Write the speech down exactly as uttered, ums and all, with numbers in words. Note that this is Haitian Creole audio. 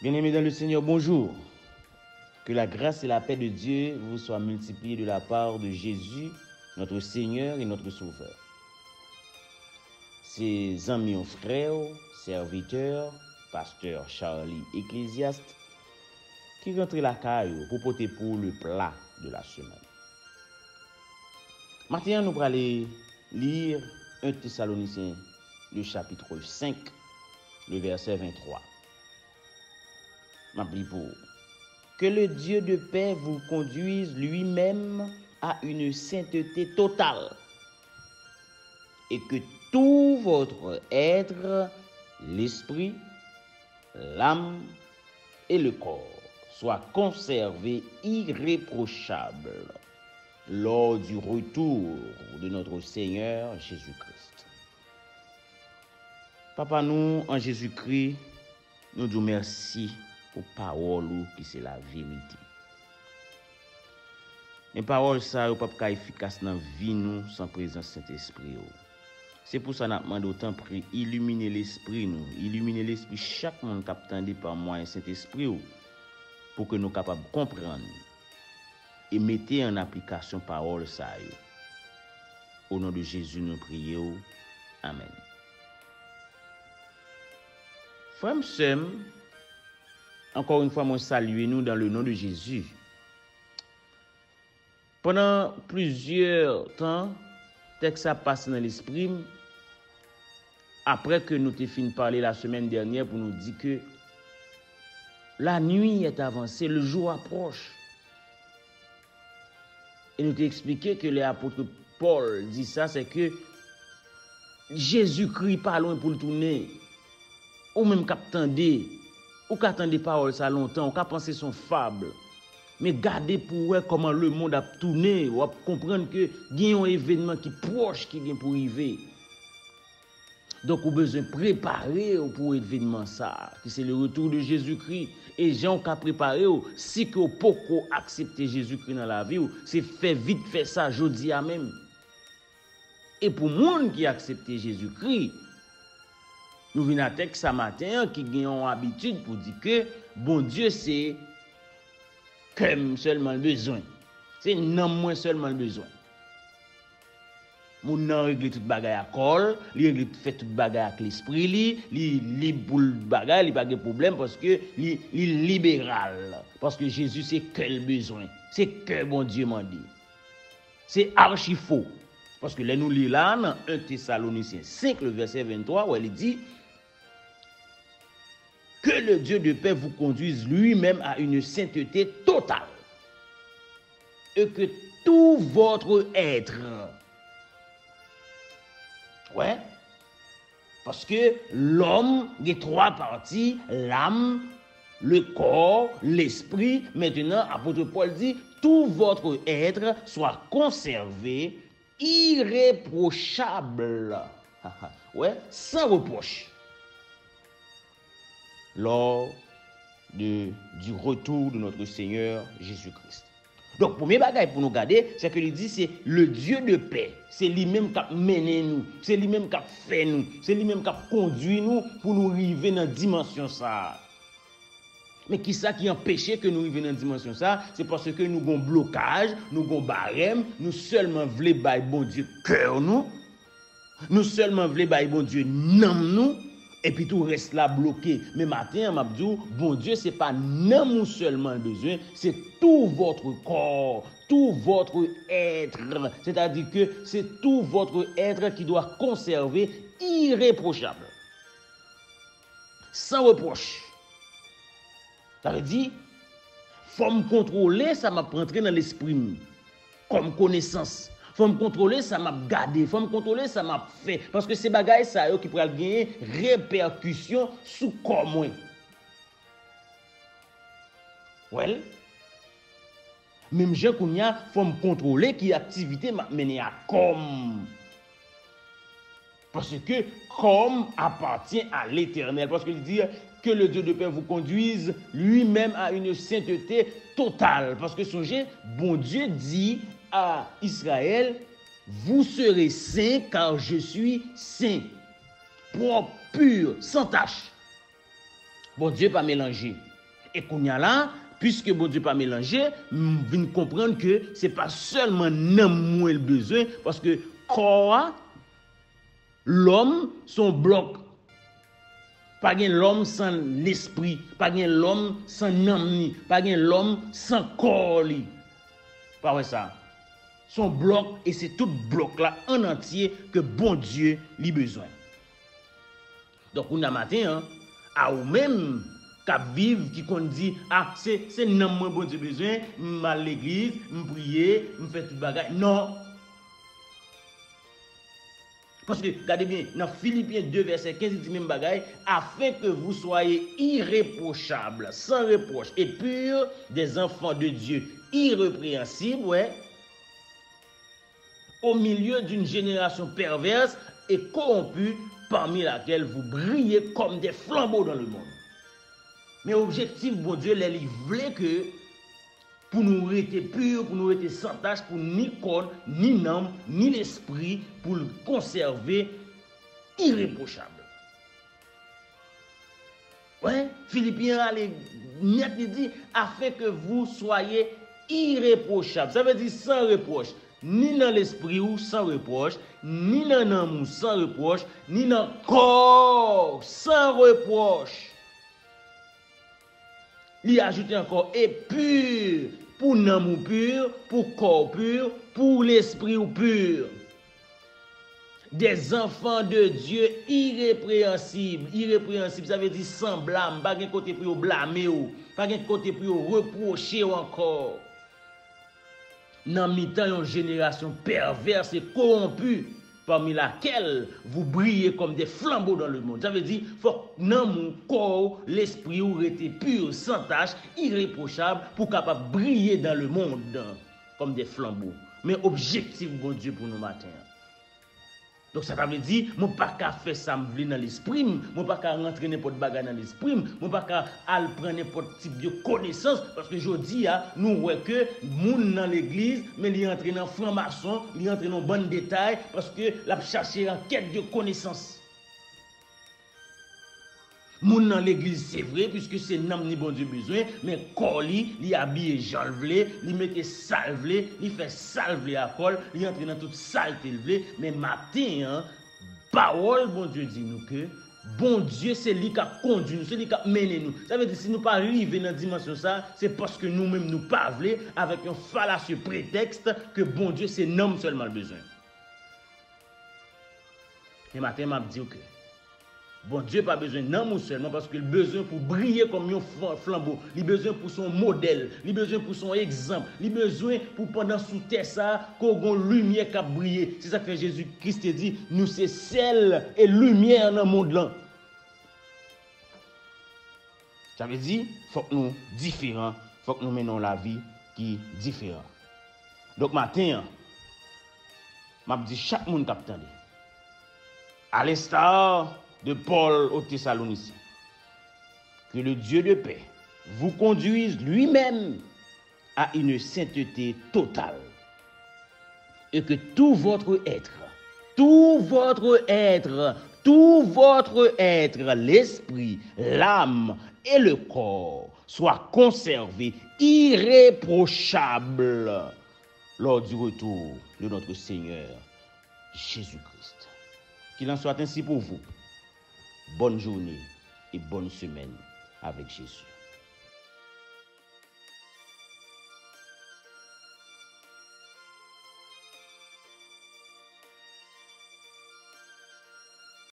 Bien-aimés dans le Seigneur, bonjour. Que la grâce et la paix de Dieu vous soient multipliées de la part de Jésus, notre Seigneur et notre Sauveur. Se zanmi w, frè w, sèvitè, pastè Charlie Ecclésiaste, ki rantre lakay ou pou pote pou ou le pla de la semèn. Maten an, nou prale li en Tesalonisyen, le chapitre cinq, le verset vingt-trois. M ap li pou ou. Que le Dieu de paix vous conduise lui-même à une sainteté totale, et que tout votre être, l'esprit, l'âme et le corps, soient conservés irréprochables lors du retour de notre Seigneur Jésus-Christ. Papa nou an Jezikri, nou di w mèsi pou pawòl ou ki se laverite. Men pawòl sa yo p ap ka efikas nan vi nou san prezans Sentespri w. Se pou sa n ap mande w, tanpri, ilimine lespri nou, ilimine lespri chak moun k ap tande pa mwayen Sentespri w, pou ke nou kapab konprann e mete an aplikasyon pawòl sa yo. O non de Jezi, nou priye w. Amèn. Frè m, sè m, ankò yon fwa, mwen salye nou dans le nom de Jésus. Pandan plizyè tan, tèks sa ap pase nan lespri m, apre ke nou te fin pale la semaine dernière pou nou di ke la nuit est avancée, le jour approche. E nou te eksplike ke lè apot Pòl di sa, se ke Jezikri pa lwen pou l tounen. Ou menm k ap tande, ou ka tande pawòl sa lontan, ou ka panse se yon fab. Men gade pou w wè kòman lemonn ap tounen, w ap konprann ke gen yon evènman ki pwòch ki gen pou rive. Donk, ou bezwen prepare w pou evènman sa a, ki se le retour de Jésus-Christ. E jan w ka prepare w, si ke w poko aksepte Jezikri nan lavi w, se fè vit fè sa jodi a menm. E pou moun ki aksepte Jezikri, nou vin a tèks sa maten an ki gen yon abitid pou di ke Bondye se kè m sèlman l bezwen. Se nanm mwen sèlman l bezwen. Moun nan regle tout bagay ak kò l, li regle, fè tout bagay ak lespri li, li lib pou l bagay, li pa gen pwoblèm paske li, li liberal. Paske Jezi se kè l bezwen, se kè Bondye mande. Se achi fo. Paske lè nou li la nan en Tesalonisyen senk, le vèsè venntwa, wè li di, Que le Dieu de paix vous conduise lui-même à une sainteté totale, et que tout votre être, ouais, paske lòm gen twa pati, lam, le kò, lespri. Mentenan, apot Pòl di, tout votre être soit conservé irréprochable. Ouais, sans reproche. Lors de, du retour de notre Seigneur Jésus-Christ. Donk, premye bagay pou nou gade, se ke li di se le Dieu de paix. Se li menm k ap mennen nou, se li menm k ap fè nou, se li menm k ap kondwi nou pou nou rive nan dimansyon sa a. Men kisa ki anpeche ke nou rive nan dimansyon sa a? Se paske nou gon blokaj, nou gon barèm, nou sèlman vle bay Bondye kè nou, nou sèlman vle bay Bondye nanm nou, epi tou rès la bloke. Men maten an, m ap di w, Bondye se pa nanm ou sèlman l bezwen, se tout votre corps, tout votre être. C'est-à-dire que c'est tout votre être qui doit conserver irréprochable. Sans reproche. Sa vle di, fò m kontwole sa m ap rantre nan lespri m kòm konesans. Fò m kontwole sa m ap gade, fò m kontwole sa m ap fè. Paske se bagay sa yo ki pral genyen repèkisyon sou kò mwen. Wè l? Menm jan kounye a, fò m kontwole ki aktivite m ap mennen ak kò m. Paske kò m apatyen a Letènèl. Paske li di, que le Dieu de paix vous conduise lui-même à une sainteté totale. Paske sonje, Bondye di a Izrayèl, vous serez saints car je suis saint. Pwòp, pur, sans tache. Bondye pa melanje. E kounye a la, piske Bondye pa melanje, m vin konprann ke se pa sèlman nanm mwen l bezwen, paske kò a, lòm, se yon blòk. Pa gen lòm san lespri, pa gen lòm san nanm ni, pa gen lòm san kò li. Pa wè sa. Se yon blòk e se tout blòk la an antye ke Bondye li bezwen. Donk, kounye a maten an, a ou menm k ap viv, ki konn di, a, se, se nanm mwen Bondye bezwen, m al legliz, m priye, m fè tout bagay. Non. Paske, gade byen, nan Filipyen de vèsè kenz, li di menm bagay, afin que vous soyez irréprochables, sans reproche et purs, des enfants de Dieu irrépréhensibles, wè, au milieu d'une génération perverse et corrompue, parmi laquelle vous brillez comme des flambeaux dans le monde. Men objektif Bondye, lè li vle ke pou nou rete pi, pou nou rete san tach, pou ni kò, ni nanm, ni lespri, pou l konsève irepwochab. Wè, Filipyen ale nèt, li di, afin que vous soyez irréprochables. Sa vle di san repwòch. Ni nan lespri w san repwòch, ni nan nanm ou san repwòch, ni nan kò w san repwòch. Li ajoute ankò, e pur, pou nanm ou pur, pou kò w pur, pou lespri w pur. Des enfants de Dieu irrépréhensibles. Irrépréhensibles, sa vle di san blam. Pa gen kote pou yo blame w. Pa gen kote pou yo repwoche w ankò. Nan mitan yon jenerasyon pèvè e kowonpi, parmi laquelle vous brillez comme des flambeaux dans le monde. Sa vle di, fòk nanm ou, kò w, lespri w rete pur, sans tache, irréprochable, pou w kapab briye dans le monde comme des flambeaux. Men objektif Bondye pou nou maten an. Donk, sa ta vle di, mwen pa ka fè sa m vle nan lespri m, mwen pa ka rantre nenpòt bagay nan lespri m, mwen pa ka al pran nenpòt tip de konesans, paske jodi a, nou wè ke moun nan legliz, men li antre nan franmason, li antre nan bann detay, paske l ap chache an kèt de konesans. Moun nan legliz, se vre, piske se nanm ni Bondye bezwen, men kò li, li abiye jan l vle, li mete sa l vle, li fè sa l vle a kò l, li antre nan tout salte l vle, men maten an, pawòl Bondye di nou ke Bondye se li k ap kondui nou, se li k ap mennen nou. Sa vle di, si nou pa rive nan dimansyon sa, se paske nou menm nou pa vle, avèk yon falasye pretèks, ke Bondye se nanm sèlman l bezwen. Men maten, m ap di w ke Bondye pa bezwen nanm ou sèlman, paske l bezwen pou w briye kòm yon flan-, flanbo. Li bezwen pou w se yon modèl. Li bezwen pou w se yon egzanp. Li bezwen pou pandan sou tè sa a, ke w gen yon limyè k ap briye. Se sa k fè Jezi Kris te di, nou se sèl e limyè nan mond lan. Sa vle di, fòk nou diferan, fòk nou mennen yon lavi ki diferan. Donk, maten an, m ap di chak moun k ap tande, à l'instar de Paul aux Thessaloniciens, que le Dieu de paix vous conduise lui-même à une sainteté totale, et que tout votre être, tout votre être, tout votre être, l'esprit, l'âme et le corps, soit conservé irréprochable lors du retour de notre Seigneur Jésus-Christ. Qu'il en soit ainsi pour vous. Bonne journée et bonne semaine avec Jésus.